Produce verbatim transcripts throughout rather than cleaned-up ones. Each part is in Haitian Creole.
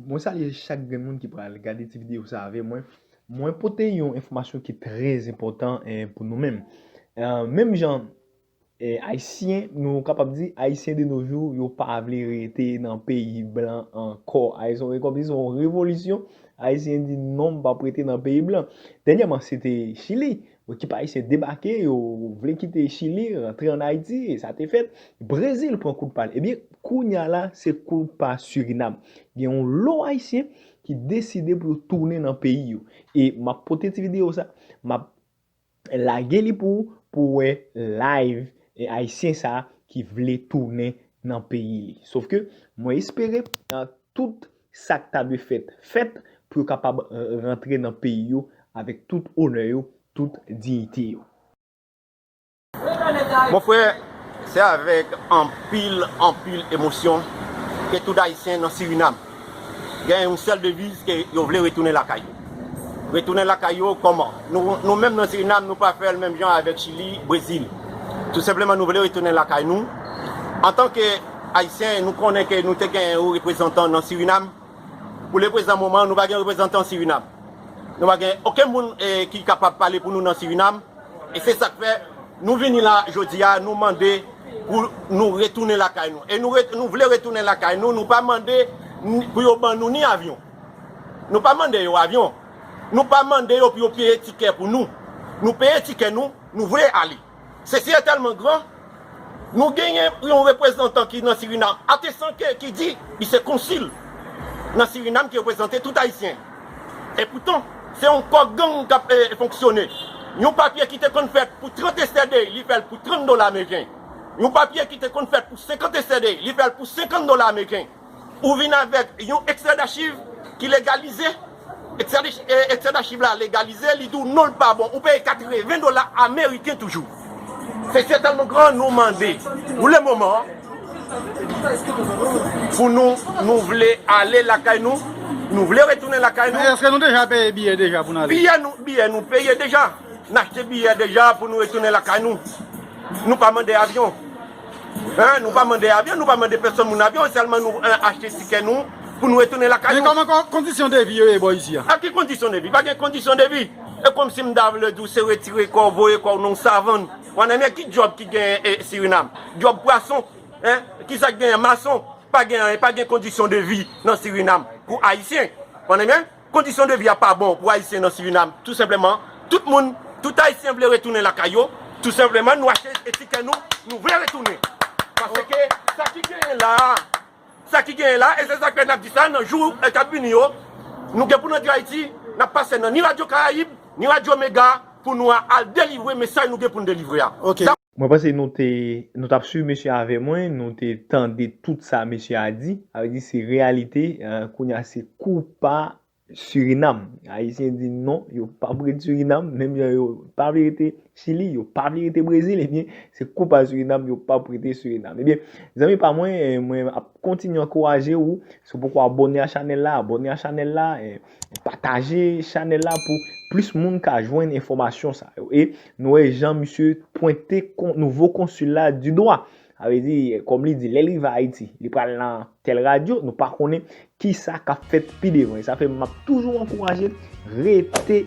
Mwen salye chak grenn moun ki pral gade ti videyo sa avè mwen. Mwen pote yon enfòmasyon ki trè enpòtan, eh, pou nou menm. Eh, menm jan, eh, Ayisyen, nou kapab di, Ayisyen de nos jours, yo pa vle rete nan peyi blan ankò. Ayisyen, se kòmsi se yon revolisyon. Ayisyen di non, m p ap rete nan peyi blan. Dènyèman, se te Chili. Ekip ayisyen debake, yo vle kite Chili, rantre ann Ayiti, e sa te fèt. Brezil pran kout pa l. Ebyen, kounye a la, se kout pa Sirinam. Gen yon lo Ayisyen ki deside pou yo tounen nan peyi yo. E m ap pote ti videyo sa, m ap lage li pou ou, pou w wè live, e, Ayisyen sa ki vle tounen nan peyi li. Sòf ke mwen espere, a, tout sa k ta dwe fèt, fèt pou yo kapab, e, rantre nan peyi yo avèk tout onè yo, tout diyite yo. Mon frè, se avèk anpil, anpil emosyon ke tout Ayisyen nan Sirinam gen yon sèl deviz ke yo vle retounen lakay yo. Retounen lakay yo kòman? Nou, nou menm nan Sirinam, nou pa fè l menm jan avèk Chili, Brezil. Tou senpleman, nou vle retounen lakay nou. Antanke Ayisyen, nou konnen ke nou te gen yon reprezantan nan Sirinam. Pou leprezan moman, nou pa gen reprezantan Sirinam. Nou pa gen okenn moun, eh, ki kapab pale pou nou nan Sirinam. E se sa k fè nou vini la jodi a, nou mande pou nou retounen lakay nou. E nou, re, nou vle retounen lakay nou, nou pa mande ni, pou yo ban nou ni avyon. Nou pa mande yo avyon. Nou pa mande yo pou yo peye tikè pou nou. Nou peye tikè nou, nou vle ale. Sesi e tèlman gran, nou genyen yon reprezantan ki nan Sirinam, atesan ke, ki di li se konsil nan Sirinam ki reprezante tout Ayisyen. E poutan, se yon kò gang k ap, eh, fonksyone. Yon papye ki te konn fèt pou trant S R D, li fè l pou trant dola ameriken. Yon papye ki te konn fèt pou senkant S R D, li fè l pou senkant dola ameriken. Ou vin avèk yon ekstrè dachiv ki legalize. Ekstrè, eh, ekstrè dachiv la legalize, li di w non, l pa bon. Ou peye katreven dola ameriken toujou. Se sètèlman gran, nou mande pou le moman pou nou, nou vle ale lakay nou, nou vle retounen lakay nou. Men èske nou deja peye biyè deja pou n ale? Biyè nou, biyè nou peye deja. N achte biyè deja pou nou retounen lakay nou. Nou pa mande avyon. Hein, nou pa mande avyon, nou pa mande pèsonn moun avyon, sèlman nou, hein, achte tikè nou pou nou retounen lakay nou. Men kòman kon, kondisyon de vi yo ye bò isi a? A ki kondisyon de vi? Pa gen kondisyon de vi. E kòmsi m ta vle di w se retire kò w, voye kò w nan yon savann. Ou konprann, men ki djòb ki genyen, eh, Sirinam? Djòb pwason, hein? Kisa k genyen? Mason. Pa gen anyen, pa gen kondisyon de vi nan Sirinam pou Ayisyen. Ou konprann, men? Kondisyon de vi a pa bon pou Ayisyen nan Sirinam, tou senpleman. Tout moun, tout Ayisyen vle retounen lakay yo, tou senpleman, nou achte tikè nou, nou vle retounen. Paske sa ki genyen la a, sa ki genyen la, e se sa k fè n ap di sa, nan jou, eh, k ap vini yo, nou gen pou n antre Ayiti, n ap pase nan ni Radyo Karayib, ni Radyo Mega, pou nou a, al delivre mesaj nou gen pou n delivre a. Ok. Sa, Mwen panse nou te, nou t ap swiv mesye avè mwen, nou te tande tout sa mesye a di. Sa vle di se reyalite, eh, kounye a se kou pa Sirinam. Ayisyen di non, yo p ap ret Sirinam, menm jan yo pa vle rete Chili, yo pa vle rete Brezil, ebyen, se kou pa Sirinam, yo p ap rete Sirinam. Ebyen, zanmi pa mwen, eh, mwen ap kontinye ankouraje ou, si w poko abòne a chanèl la, abòne a chanèl la, eh, pataje chanèl la pou plis moun ka jwenn enfòmasyon sa yo. E nou wè jan misye pwente kon, nouvo konsil la di dwa. Sa vle di, kòm li di, lè l rive Ayiti, li pral nan tèl radyo, nou pa konnen kisa k ap fèt pi devan. E sa fè m ap toujou ankouraje l rete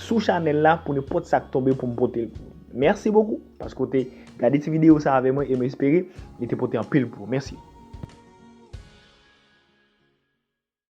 sou chanèl la pou nenpòt sa k tonbe pou m pote l pou ou. Mèsi bokou, paske w te gade ti videyo sa avè mwen e m espere li te pote anpil pou ou. Mèsi.